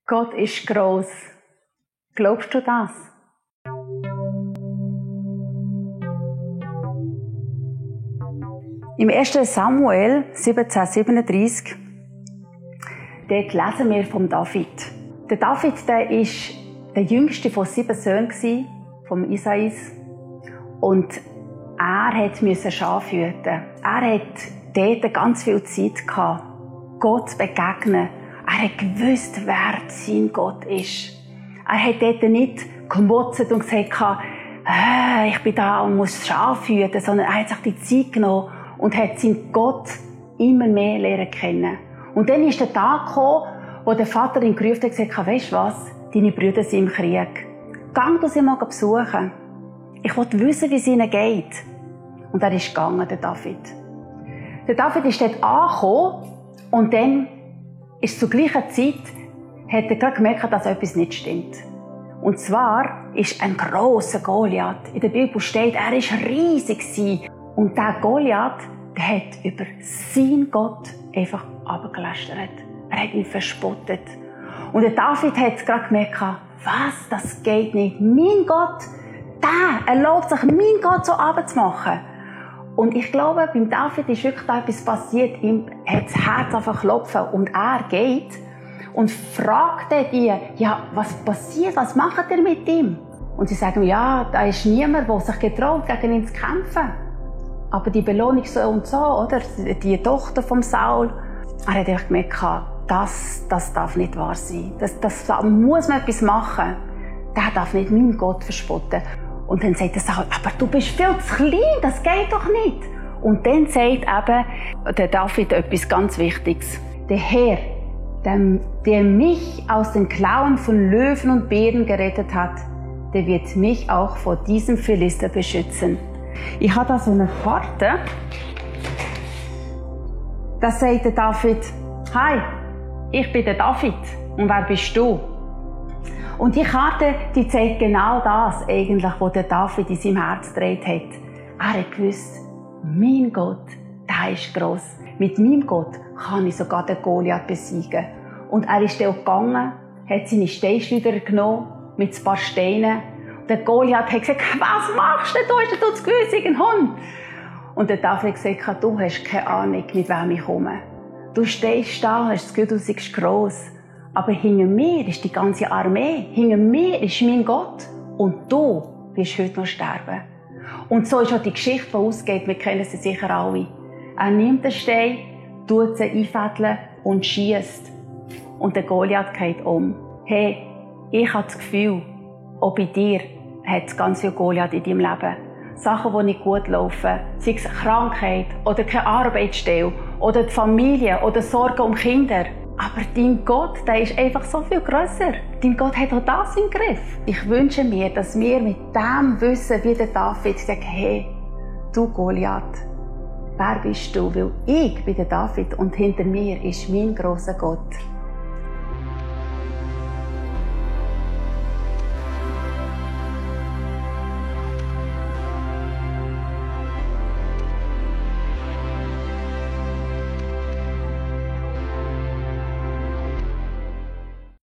Gott ist gross. Glaubst du das? Im 1. Samuel 17,37 dort lesen wir vom David. Der David war der jüngste von 7 Söhnen vom Isais. Und er musste Schafe hüten. Er hatte dort ganz viel Zeit gehabt, Gott zu begegnen. Er hat gewusst, wer sein Gott ist. Er hat dort nicht gemotzt und gesagt, ich bin da und muss Schafe hüten, sondern er hat sich die Zeit genommen und hat seinen Gott immer mehr lernen kennen. Und dann ist der Tag gekommen, wo der Vater ihn gerufen hat und gesagt, weisst du was? Deine Brüder sind im Krieg. Geh du sie mal besuchen. Ich will wissen, wie es ihnen geht. Und er ist gegangen, der David. Der David ist dort angekommen und dann ist zur gleichen Zeit, hat er gerade gemerkt, dass etwas nicht stimmt. Und zwar ist ein grosser Goliath. In der Bibel steht, er war riesig. Und der Goliath, der hat über seinen Gott einfach abgelästert. Er hat ihn verspottet. Und der David hat gerade gemerkt, was, das geht nicht. Mein Gott, der erlaubt sich, meinen Gott so runterzumachen. Und ich glaube, beim David ist wirklich da etwas passiert. Ihm hat das Herz einfach klopfen. Und er geht und fragt die, was passiert, was macht ihr mit ihm? Und sie sagen, da ist niemand, der sich getraut, gegen ihn zu kämpfen. Aber die Belohnung so und so, oder? Die Tochter vom Saul. Er hat einfach gemerkt, das darf nicht wahr sein. Da muss man etwas machen. Der darf nicht meinen Gott verspotten. Und dann sagt der Saul, aber du bist viel zu klein, das geht doch nicht. Und dann sagt eben der David etwas ganz Wichtiges. Der Herr, der mich aus den Klauen von Löwen und Bären gerettet hat, der wird mich auch vor diesem Philister beschützen. Ich habe da so eine Karte. Da sagt der David, hi, ich bin der David. Und wer bist du? Und die Karte, die zeigt genau das eigentlich, was der David in seinem Herz gedreht hat. Er hat gewusst, mein Gott, der ist gross. Mit meinem Gott kann ich sogar den Goliath besiegen. Und er ist dann auch gegangen, hat seine Steinschleuder genommen, mit ein paar Steinen. Und der Goliath hat gesagt, was machst du? Du hast einen Hund. Und der David hat gesagt, du hast keine Ahnung, mit wem ich komme. Du stehst da, hast das Gefühl, du seist gross. Aber hinter mir ist die ganze Armee. Hinter mir ist mein Gott. Und du wirst heute noch sterben. Und so ist auch die Geschichte, die ausgeht. Wir kennen sie sicher alle. Er nimmt den Stein, tut sie einfädeln und schiesst. Und der Goliath geht um. Hey, ich habe das Gefühl, auch bei dir hat es ganz viel Goliath in deinem Leben. Sachen, die nicht gut laufen. Sei es Krankheit oder keine Arbeitsstelle oder die Familie oder Sorgen um Kinder. Aber dein Gott, der ist einfach so viel grösser. Dein Gott hat auch das im Griff. Ich wünsche mir, dass wir mit dem Wissen, wie der David sagt, hey, du Goliath, wer bist du? Weil ich bin der David und hinter mir ist mein grosser Gott.